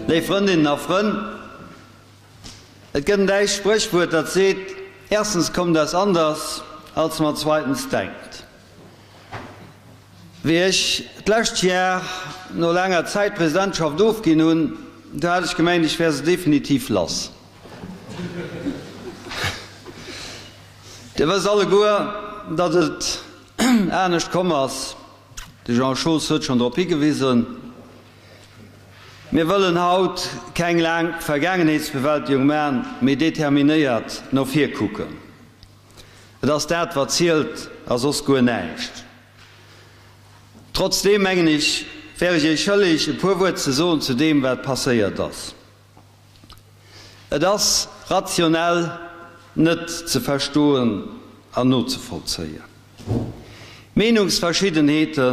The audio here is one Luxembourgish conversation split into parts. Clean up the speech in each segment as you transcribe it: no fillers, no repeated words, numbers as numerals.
Léif Frëndinnen a Frënn, et gëtt en däitscht Spréchwuert, dat seet, Erstens kommt es anders, als man zweitens denkt. Wéi ech d'lescht Jar no laanger Zäit d'Presidentschaft ofginn hunn, du hat ech gemengt, ech wär se definitiv lass. Dir wësst alleguer, datt et anescht komm ass. De Jean Schoos huet schonn drop higewisen. Mir wëllen haut keng laang Vergaangenheetsbewältigung man, mee determinéiert no vir kucken. Et ass dat, wat zielt, a soss guer näischt. Trotzdeem, mengen ech, wär ech Iech schëlleg, e puer Wuert ze soen zu deem, wat passéiert ass. Et ass rationell net ze verstoen an nozevollzéien. Meenungsverschiddenheete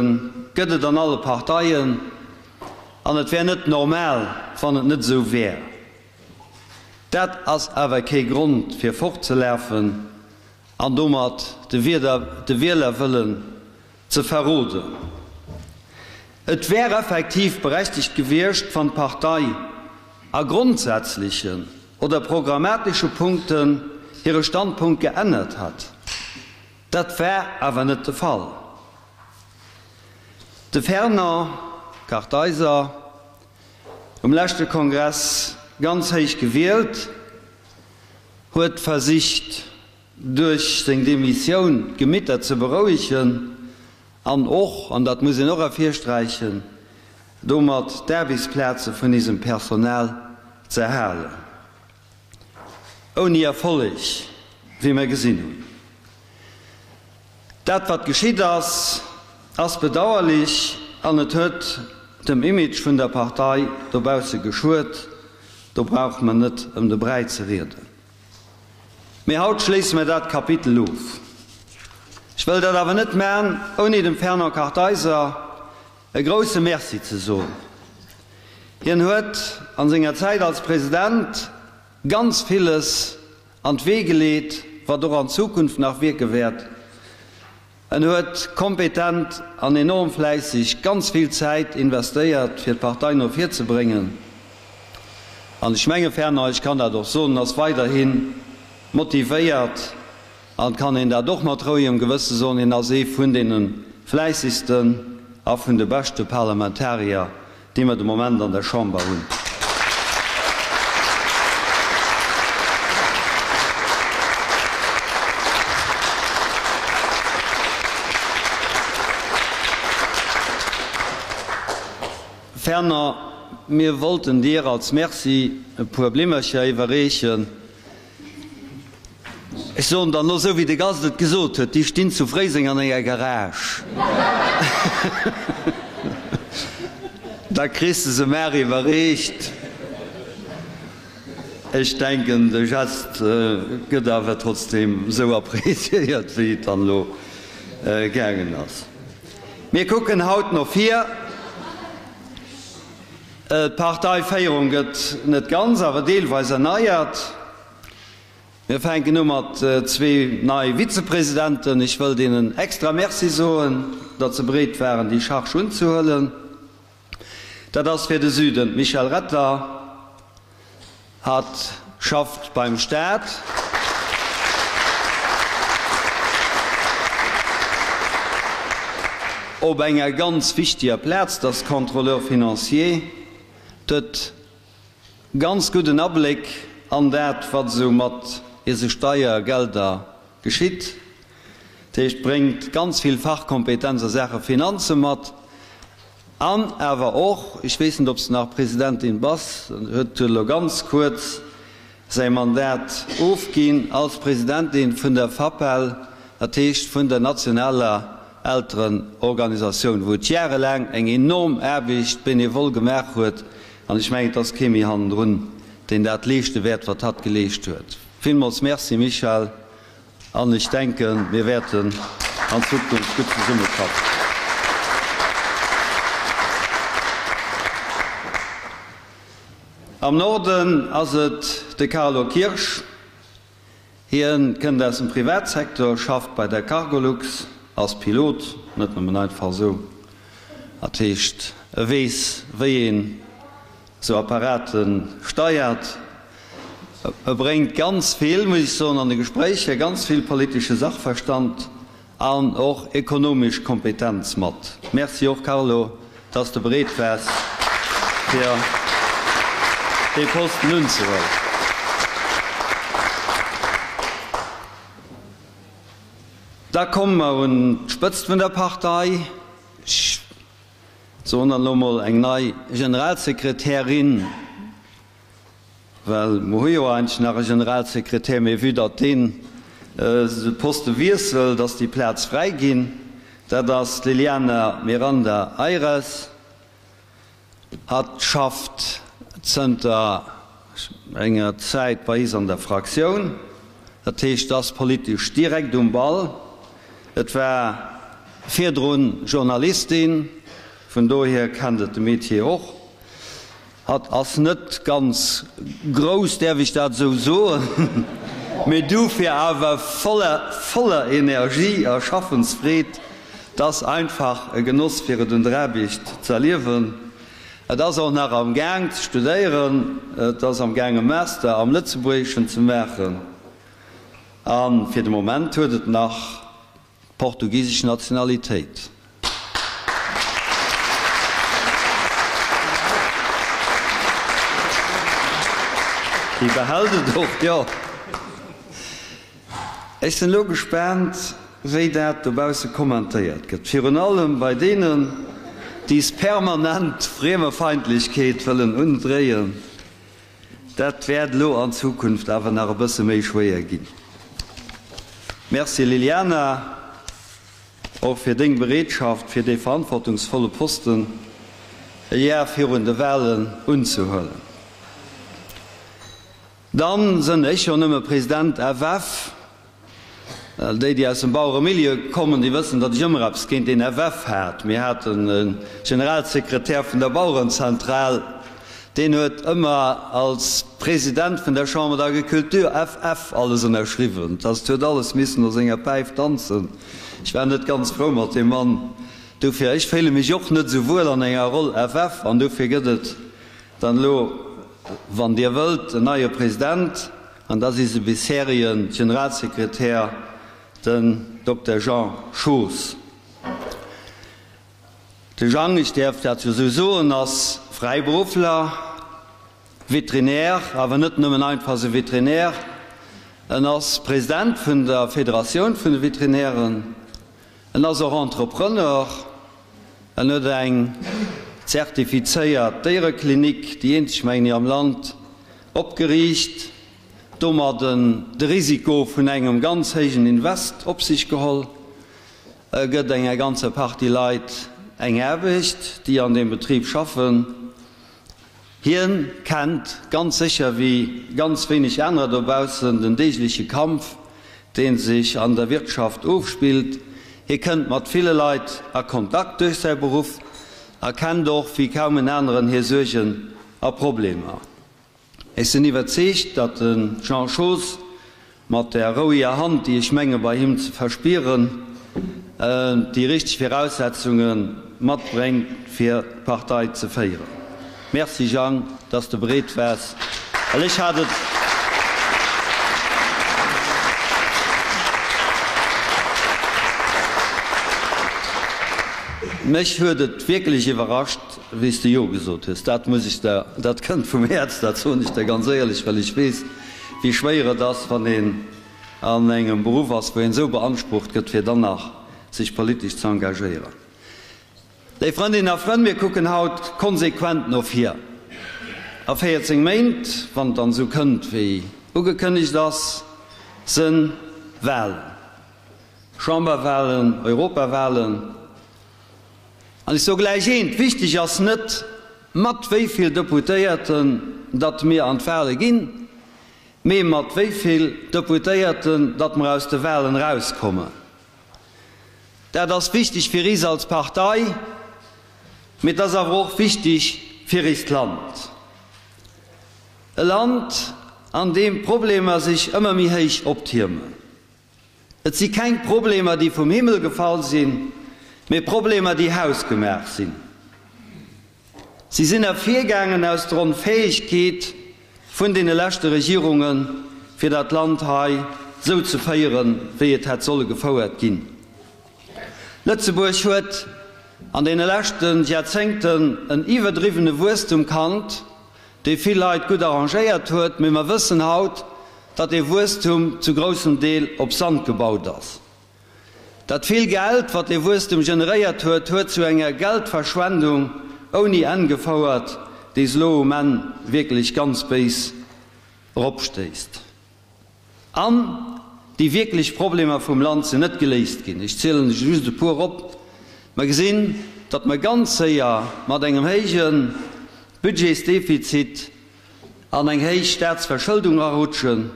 gëtt et an alle Parteien an et wär net normal, wann et net esou wär. Dat ass awer kee Grond fir fortzelafen an domat de Wielerwëllen ze verroden. Et wär effektiv berechtegt gewiescht, wann d'Partei a grondsätzlechen oder programmatesche Punkten hire Standpunkt geännert hätt. Dat war awer net de Fall. De Fernand Kartheiser, um leschte Kongress ganz héich gewielt, huet versicht, duerch seng Demissioun d'Gemitter ze berouegen an och, an dat muss een och ervirsträichen, domat d'Aarbechtsplaze vun isem Personal ze erhalen. Ouni Erfolleg, wéi mer gesinn hunn. Dat wat geschitt ass, ass bedauerlech an et huet dem Image vun der Partei dobausse geschuet, do brauche mer net ëm de Bräi ze rieden. Mee haut schléisse mer dat Kapitel of. Ech wëll dat awer net man, ouni dem Fernand Kartheiser e grousse Merci ze soen. Hien huet an senger Zäit als President ganz villes an d'Wee geleet, wat och an Zukunft nach wierke wäert. En huet kompetent an enorm fläisseg ganz vill Zäit investéiert, fir d'Partei no vir ze bréngen. An ech menge ferner, ech kann dat och soen, en ass weiderhi motivéiert an kann een dat och mat rouegem Gewësse soen, hien ass ee vun deene fläissegsten a vun de beschte Parlamentarier, déi mer de Moment an der Chamber hunn. Ferner, mir wollten Dir als Merci e puer Blimmercher iwwerreechen. Ech soen dann elo esou wéi de Gast et gesot huet, déi stinn zu Fréiseng an enger Garage. Da kriss de se mar iwwerreecht. Ech denken de Gest gëtt awer trotzdem esou appréciéiert wéi et dann elo gaangen ass. Mir kucken haut no vir. D'Parteiféierung gëtt net ganz, awer deelweis erneiert. Mir fänken u mat zwee nei Vizepresidenten. Ech wëll deenen extra Merci soen, datt se bereet waren, déi Charge unzehuelen. Dat ass fir de Süden d'Michèle Retter. Hatt schafft beim Staat. Op enger ganz wichteger Plaz, dat ass Contrôleur financier. Et huet ganz gudden Abléck an dat, wat esou mat ise Steiergelder geschitt. Dat heescht, bréngt ganz vill Fachkompetenz a Saache Finanze mat an awer och, ech weess net, ob s de nach Presidentin bass, huet elo ganz kuerz säi Mandat ofginn als Presidentin vun der FAPEL, dat heescht vun der nationaler Elterenorganisatioun, wou et jarelaang eng enorm Aarbecht benevol gemaach huet. An ech mengen, et ass kee méi hannendrun, deen dat leeschte wäert, wat hatt geleescht huet. Villmools Merci, Michèle, an ech denken, mir wäerten an Zukunft gutt zesummeschaffen. Am Norden ass et de Carlo Kirsch. Hien kënnt aus dem Privatsecteur, schafft bei der Cargolux, ass Pilot, net nëmmen einfach esou, dat heescht e weess wéi een. Sou Apparate steiert. E bréngt ganz vill, muss ech soen, an de Gespréicher, ganz vill politesche Sachverstand an och ekonomesch Kompetenz mat. Merci och, Carlo, dass de bereet waars, fir dee Posten unzehuelen. Da komme mer un d'Spëtzt vun der Partei. Ech soen dann elo mol eng nei Generalsekretärin, well mer hu jo eigentlech nach e Generalsekretär, mee vue datt deen de Poste wiesselt, ass déi Plaz fräi ginn. Dat ass d'Liliana Miranda Aires. Hatt schafft zënter enger Zäit bei is an der Fraktioun, dat heescht ass politesch direkt um Ball. Et war virdrun Journalistin, vun dohier kennt et de Metier och. Hatt ass net ganz grouss, däerf ech dat esou soen, mee dofir awer voller Energie a Schaffensfreed. 't ass einfach e Genoss fir et un der Aarbecht z'erliewen. Et ass och nach am Gaang ze studéieren, et ass am Gaang e Master am Lëtzebuergeschen ze maachen a fir de Moment huet et nach d'portugisesch Nationalitéit. Déi behält et och, jo. Ech sinn elo gespaant, wéi dat dobausse kommentéiert gëtt, virun allem bei deenen, déi s permanent Friemefeindlechkeet wëllen undréien. Dat wäert elo an Zukunft awer nach e bësse méi schwéier ginn. Merci Liliana, och fir deng Bereetschaft, fir dee verantwortungsvolle Posten e Jar virun de Wahlen unzehuelen. Dann sënn ech jo nëmme President FF. Déi, déi aus dem Baueremilieu kommen, déi wëssen, datt ech ëmmer eppes géint deen FF hat. Mir haten e Generalsekretär vun der Bauerenzentral, deen huet ëmmer als President vun der Chambre d'Agriculture FF alles ënnerschriwwen. Dat huet alles missen no senger Päif danzen. Ech war net ganz frou mat deem Mann. Dofir, ech féile mech och net esou wuel an enger Roll FF an dofir gëtt et Dann elo, wann Dir wëllt, en neie President, an da si se bisherigen Generalsekretär, den Dokter Jean Schoos. De Jang, ech däerf dat jo esou soen, ass Fräiberuffler, Veterinär, awer net nëmmen einfach esou Veterinär, en ass President vun der Federatioun vun de Veterinären, en ass och Entrepreneur, En huet eng zertifizéiert Déiereklinik, déi eenzeg mengen ech am Land, opgeriicht, domat en de Risiko vun engem ganz héijen Invest op sech geholl. E gëtt enger ganzer Partie Leit eng Aarbecht, déi an deem Betrib schaffen. Hien kennt ganz sécher wéi ganz wéineg anerer dobaussen den deegleche Kampf, dee sech an der Wirtschaft ofspillt. Hie kënnt mat ville Leit a Kontakt duerch säi Beruff a kennt och wéi kaum en aneren hir Suergen a Problemer. Ech sinn iwwerzeegt, datt de Jean Schoos mat där roueger Hand, déi ech menge bei him ze verspieren, déi richteg Viraussetzunge matbréngt, fir d'Partei ze féieren. Merci Jang, datt s de bereet waars, well ech hat et. Mech huet et wierklech iwwerrascht, wéi s de Jo gesot hues. Dat muss ech der, dat kënnt vum Häerz, dat soen ech der ganz éierlech, well ech weess, wéi schwéier et ass, wann een an engem Beruff ass, wou een esou beansprucht gëtt, fir dann nach sech politesch ze engagéieren. Léif Frëndinnen a Frënn, mir kucken haut konsequent no vir. A 14 Méint, wann et dann esou kënnt, wéi ugekënnegt ass, sënn Wahlen, Chamberwahlen, Europawahlen. An ech soe gläich eent, Wichteg ass net, mat wéi vill Deputéierten datt mir an d'Wahle ginn, mee mat wéi vill Deputéierten datt mer aus de Wahlen erauskommen. Dat ass wichteg fir is als Partei, mee et ass awer och wichteg fir ist Land. E Land, an deem d'Problemer sech ëmmer méi héich optiermen. Et si keng Problemer, déi vum Himmel gefall sinn, mee Problemer, déi hausgemaach sinn. Si sinn ervirgaangen aus der Onfäegkeet vun deene leschte Regierungen, fir dat Land hei esou ze féieren, wéi et hätt solle gefouert ginn. Lëtzebuerg huet an deene leschte Jarzéngten en iwwerdriwwene Wuesstum kannt, dee vill Leit gutt arrangéiert huet, mee mer wëssen haut, datt dee Wuesstum zu groussem Deel op Sand gebaut ass. Dat vill Geld, wat dee Wuesstem generéiert huet, huet zu enger Geldverschwendung ouni Enn gefouert, déi s elo um Enn wierklech ganz béis eropstéisst. An déi wierklech Problemer vum Land sinn net geléist ginn. Ech zielen lech just e puer op. Mer gesinn, datt mer ganz séier mat engem héije Budgetsdefizit an eng héich Staatsverschëldung erarutschen.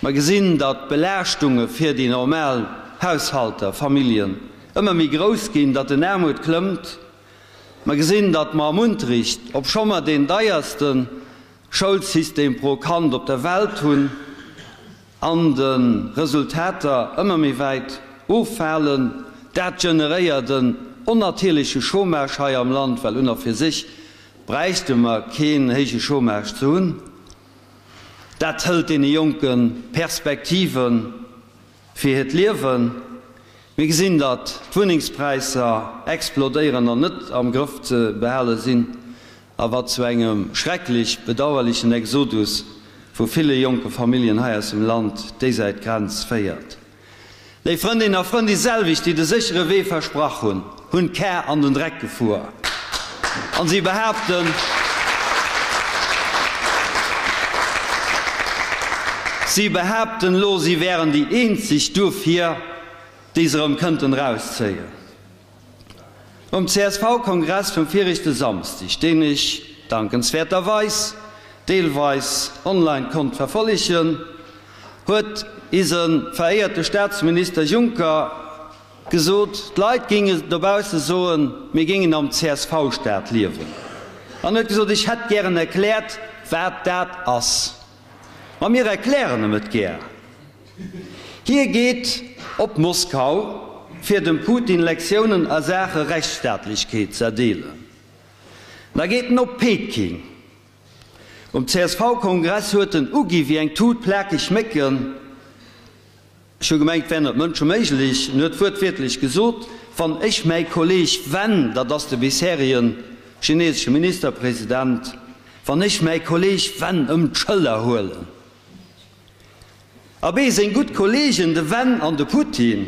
Mer gesinn, datt d'Belaaschtunge fir déi normal Haushalter, Familljen, ëmmer méi grouss ginn, datt den Aarmut klëmmt. Mer gesinn, datt mer am Unterricht, obscho mer deen deierste Schoulsystem pro Kand op der Welt hunn, an de Resultater ëmmer méi wäit offalen. Dat generéiert en onnatierleche Chômage hei am Land, well un a fir sech bräichte mer keen héije Chômage ze hunn. Dat hëlt deene Jonke Perspektive fir hiert Liewen. Mir gesinn, datt d'Wunnengspräisser explodéieren an net am Grëff ze behale sinn, a wat zu engem schrecklech bedauerlechen Exodus vu ville jonke Familljen hei aus dem Land déisäit d'Grenz féiert. Léif Frëndinnen a Frënn, déi selwecht, déi de séchere Wee versprach hunn, hunn d'Kar an den Dreck gefuer an si behaapten, si behaapten elo, si wären déi eenzeg duerfir, déi se erëm kënnten erauszéien. Um CSV-Kongress vum viregte Samsdeg, deen ech dankenswäerterweis deelweis online konnt verfollegen, huet ise veréierte Staatsminister Juncker gesot, d'Leit géinge dobausse soen, mir géingen am CSV-Staat liewen. An huet gesot, ech hätt gären erkläert, wat dat ass. Ma mir erklären em et gär. Hie geet op Moskau, fir dem Putin Lektiounen a Saache Rechtsstaatlechkeet z'erdeelen. Da geet en op Peking. Um CSV-Kongress huet en ugi wéi eng Tut plakeg Mécken. Ech hu gemengt, et wär net mënscheméiglech. En huet wuertwiertlech gesot, Wann ech mäi Kolleeg Wen, dat ass de bisherigen chinesesche Ministerpresident, wann ech mäi Kolleeg Wen ëm d'Schëller huelen. Abee, seng gutt Kolleegen, de Wen an de Putin,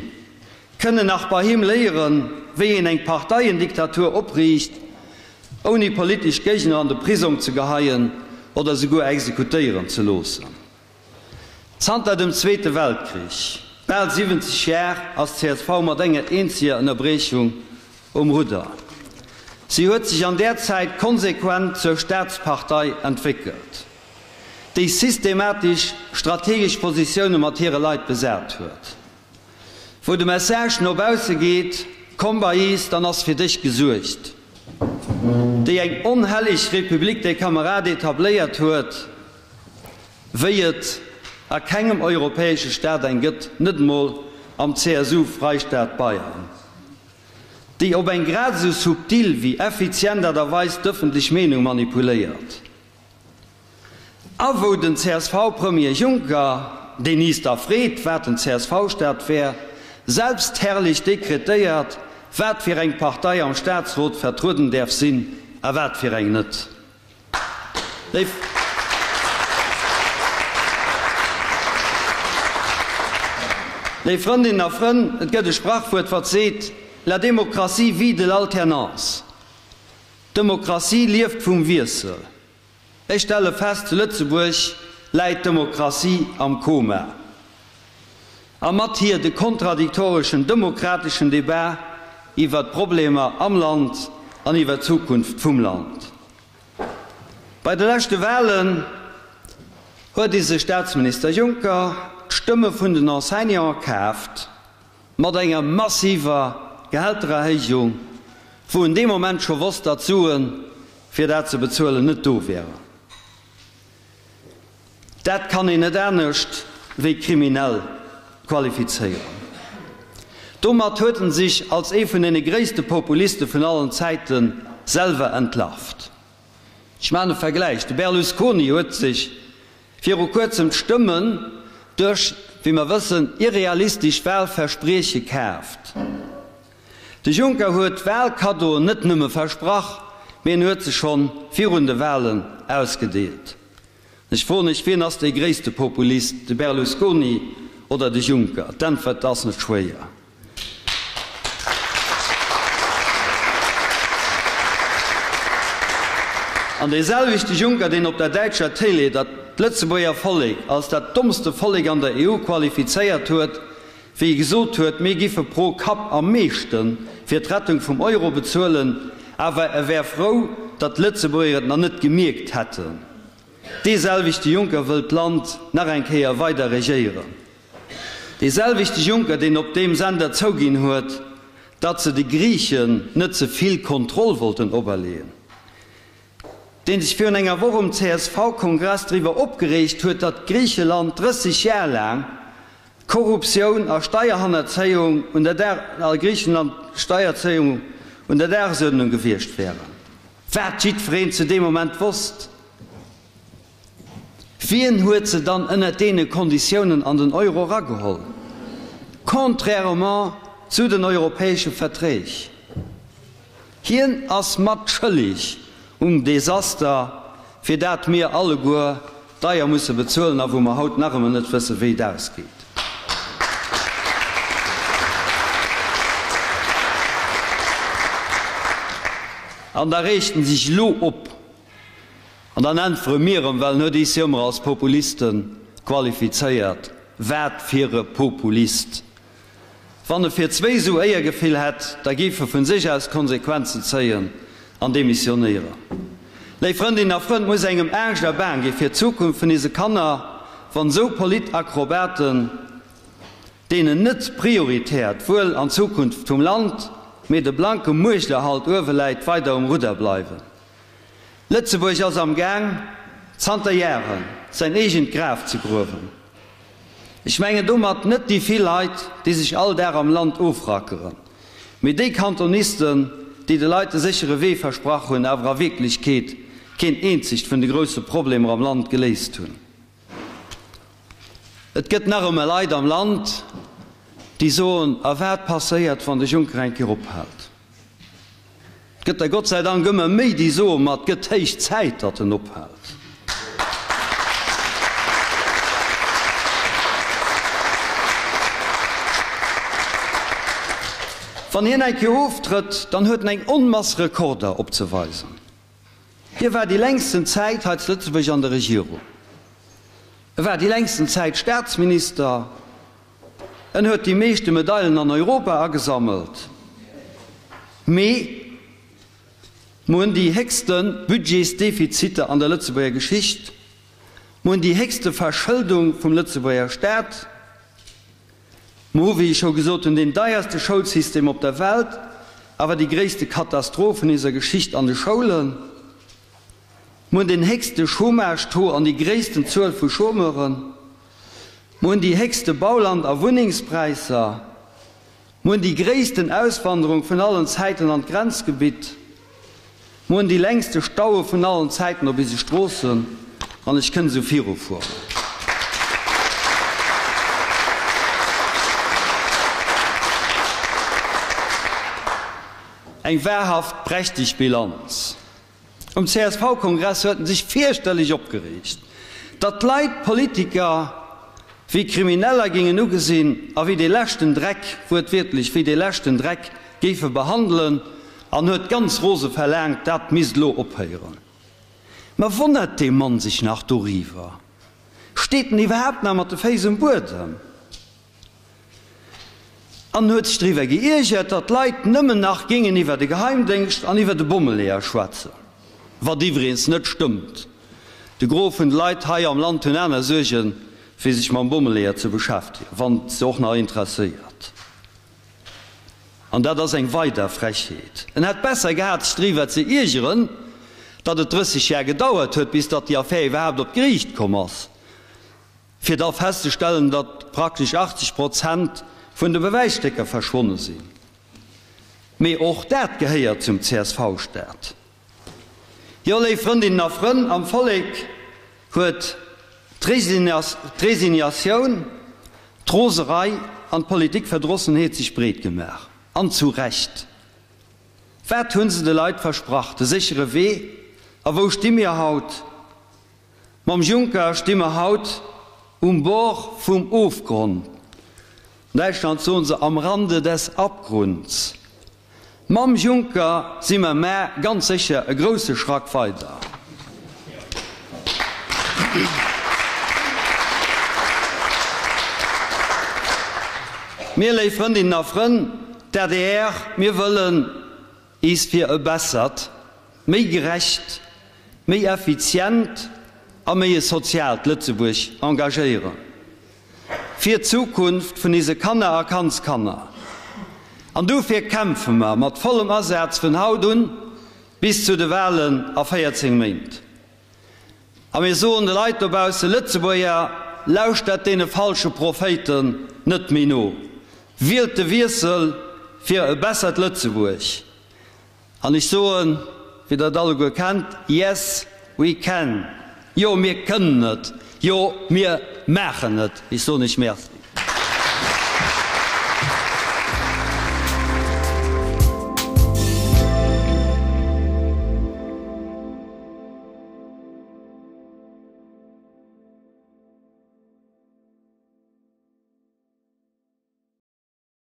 kënnen nach bei him léieren, wéi een eng Parteiendiktatur opriicht, ouni politesch Géigner an de Prisong ze geheien oder souguer exekutéieren ze loossen. Zanter dem Zweete Weltkrich, bal 70 Jar, ass d'CSV mat enger eenzeger Ënnerbriechung um Rudder. Si huet sech an där Zäit konsequent zur Staatspartei entwéckelt, déi systematesch strategesch Positioune mat hire Leit besat huet. Wou de Message no bausse geet, Komm bei iis, dann ass fir dech gesuergt. Déi eng onhelleg République des Camarades etabléiert huet, wéi et a kengem europäesche Staat eng gëtt, net emol am CSU-Freistaat Bayern, déi op eng grad esou subtil wéi effizient Aart a Weis d'ëffentlech Meenung manipuléiert, a wou den CSV-Premier Juncker, deen iis da freet, wat en CSV-Staat wär, selbstherrlech dekretéiert, wat fir eng Partei am Staatsrot vertrueden däerf sinn a wat fir eng net. Léif Léif Frëndinnen a Frënn, et gëtt e Sprachwuert, wat seet, La démocratie vit de l'alternance. D'Demokratie lieft vum Wiessel. Ech stelle fest, zu Lëtzebuerg läit d'Demokratie am Koma. A mat hir de kontradiktoreschen demokrateschen Debat iwwert d'Problemer am Land an iwwert d'Zukunft vum Land. Bei de leschte Wahlen huet ise Staatsminister Juncker d'Stëmme vun den Enseignanten kaaft, mat enger massiver Gehältererhéijung, wou en dee Moment scho wosst, datt d'Suen, fir dat ze bezuelen, net do wären. Dat kann een net anescht wéi kriminell qualifizéieren. Domat huet en sech als ee vun deene gréisste Populiste vun allen Zäite selwer entlarvt. Ech maachen e Vergläich, De Berlusconi huet sech viru kuerzem d'Stëmmen duerch, wéi mer wëssen, irrealistesch Wahlversprieche kaaft. De Juncker huet Wahlkaddoen net nëmme versprach, mee en huet se schonn virun de Wahlen ausgedeelt. Ech froen Iech, Wien ass dee gréisste Populist, de Berlusconi oder de Juncker? D'Äntwert ass net schwéier. An dee selwechte Juncker, deen op der däitscher Télé dat Lëtzebuerger Vollek als dat dommste Vollek an der EU qualifizéiert huet, wéi e gesot huet, mir giffe pro Kapp am meeschte fir d'Rettung vum Euro bezuelen, awer e wär frou, datt d'Lëtzebuerger et nach net gemierkt hätten. Dee selwechte Juncker wëllt d'Land nach eng Kéier weider regéieren. Dee selwechte Juncker, deen op deem Sender zouginn huet, datt se de Griichen net ze vill Kontroll wollten operleeën. Deen sech virun enger Woch um CSV-Kongress driwwer opgereegt huet, datt Griicheland 30 Jar laang Korruptioun a Steierhannerzéiung un der Dag a Griichenland Steierzéiung un der Dagesuerdnung gewiescht wären, wat jiddwereen zu deem Moment wosst. Wien huet se dann ënnert deene Konditiounen an den Euro erageholl, contrairement zu den europäesche Verträg? Hien ass mat schëllig um Desaster, fir dat mir alleguer deier musse bezuelen a wou mer haut nach ëmmer net wësse wéi et ausgeet. An da reegt en sech elo op an dann äntwere mir em, well en huet iis jo ëmmer als Populiste qualifizéiert. Wat fir e Populist! Wann e fir zwéi Su Éiergefill hätt, da géif e vun sech aus Konsequenzen zéien an demissionéieren. Léif Frëndinnen a Frënn, 't muss engem Angscht a Baang gi fir d'Zukunft vun ise Kanner, wann esou Politakrobaten, deenen net prioritär d'Wuel an d'Zukunft vum Land, mee de blanke Muechterhalt uewe läit, weider um Rudder bleiwen. Lëtzebuerg ass am Gaang, zanter Jaren säin eegent Graf ze gruewen. Ech mengen domat net déi vill Leit, déi sech all Dag am Land ofrackeren, mee déi Kantonisten, déi de Leit de séchere Wee versprach hunn, awer a Wierklechkeet keen eenzegt vun de grousse Problemer am Land geléist hunn. Et gëtt nach ëmmer Leit am Land, déi soen, A wat passéiert, wann de Juncker eng Kéier ophält? Et gëtt der Gott sei Dank ëmmer méi, déi soen, Ma et gëtt héich Zäit, datt en ophält. Wann hien eng Kéier oftrëtt, dann huet en eng Onmass Rekorder opzeweisen. Hie war déi längsten Zäit hei zu Lëtzebuerg an der Regierung. E war déi längsten Zäit Staatsminister. En huet déi meeschte Medailen an Europa agesammelt. Mee mer hunn déi héchste Budgetsdefiziter an der Lëtzebuerger Geschicht. Mer hunn déi héchste Verschëldung vum Lëtzebuerger Staat. Mer hu, wéi ech scho gesot hunn, deen deierste Schoulsystem op der Welt, awer déi gréisste Katastroph vun iser Geschicht an de Schoulen. Mer hunn deen héchste Chômage-Taux an déi gréissten Zuel vu Chômeuren. Mer hunn déi héchste Bauland a Wunnengspräisser. Mer hunn déi gréissten Auswanderung vun allen Zäiten an d'Grenzgebitt. Mer hunn déi längste Staue vun allen Zäiten op ise Stroossen. An ech kënnt esou virufueren. Eng wahrhaft prächteg Bilanz. Um CSV-Kongress huet en sech fierchterlech opgereegt, datt d'Leit d'Politiker wéi Krimineller géingen ugesinn a wéi dee leschten Dreck, wuertwiertlech wéi dee leschten Dreck géife behandelen an huet ganz rose verlaangt, dat misst elo ophéieren. Mä wonnert dee Mann sech nach doriwwer? Steet en iwwerhaapt nach mat de Féiss um Buedem? An huet sech driwwer geiergert, datt d'Leit nëmmen nach géingen iwwer de Geheimdéngscht an iwwer de Bommeleeër schwätzen. Wat iwwregens net stëmmt. De Gros vun de Leit hei am Land hunn aner Suergen, wéi sech mam Bommeleeër ze beschäftegen, wann et se och nach interesséiert. An dat ass eng weider Frechheet. En hätt besser gehat, sech driwwer ze iergeren, datt et 30 Jar gedauert huet, bis datt déi Affär iwwerhaapt op d'Geriicht komm ass. Fir da festzestellen, datt praktesch 80 Prozent vun de Bewäisstécker verschwonne sinn. Mee och dat gehéiert zum CSV-Staat. Jo, léif Frëndinnen a Frënn, am Vollek huet d'Resignatioun, d'Roserei an d'Politikverdrossenheet sech breet gemaach. An zu Recht. Wat hu se de Leit versprach? De séchere Wee? A wou sti mir haut? Mam Juncker sti mer haut um Bord vum Ofgrond. An Däitschland soen se am Rande des Abgrunds. Mam Juncker si mer mä ganz sécher e grousse Schrack weider. Mir, léif Frëndinnen a Frënn, d'ADR, mir wëllen is fir e bessert, méi gerecht, méi effizient a méi e soziaalt Lëtzebuerg engagéieren. Fir d'Zukunft vun ise Kanner a Kandskanner. An dofir kämpfe mer mat vollem Asaz vun haut un bis zu de Walen a 14 Méint. A mir soen de Leit dobausse, Lëtzebuerger, lauschtert deene falsche Prophéiten net méi no. Wielt de Wiessel fir e bessert Lëtzebuerg. An ech soen, wéi Der et alleguer kennt, Yes, we can! Jo, mir kënnen et! Jo, mir maachen et! Ech soen Iech Merci.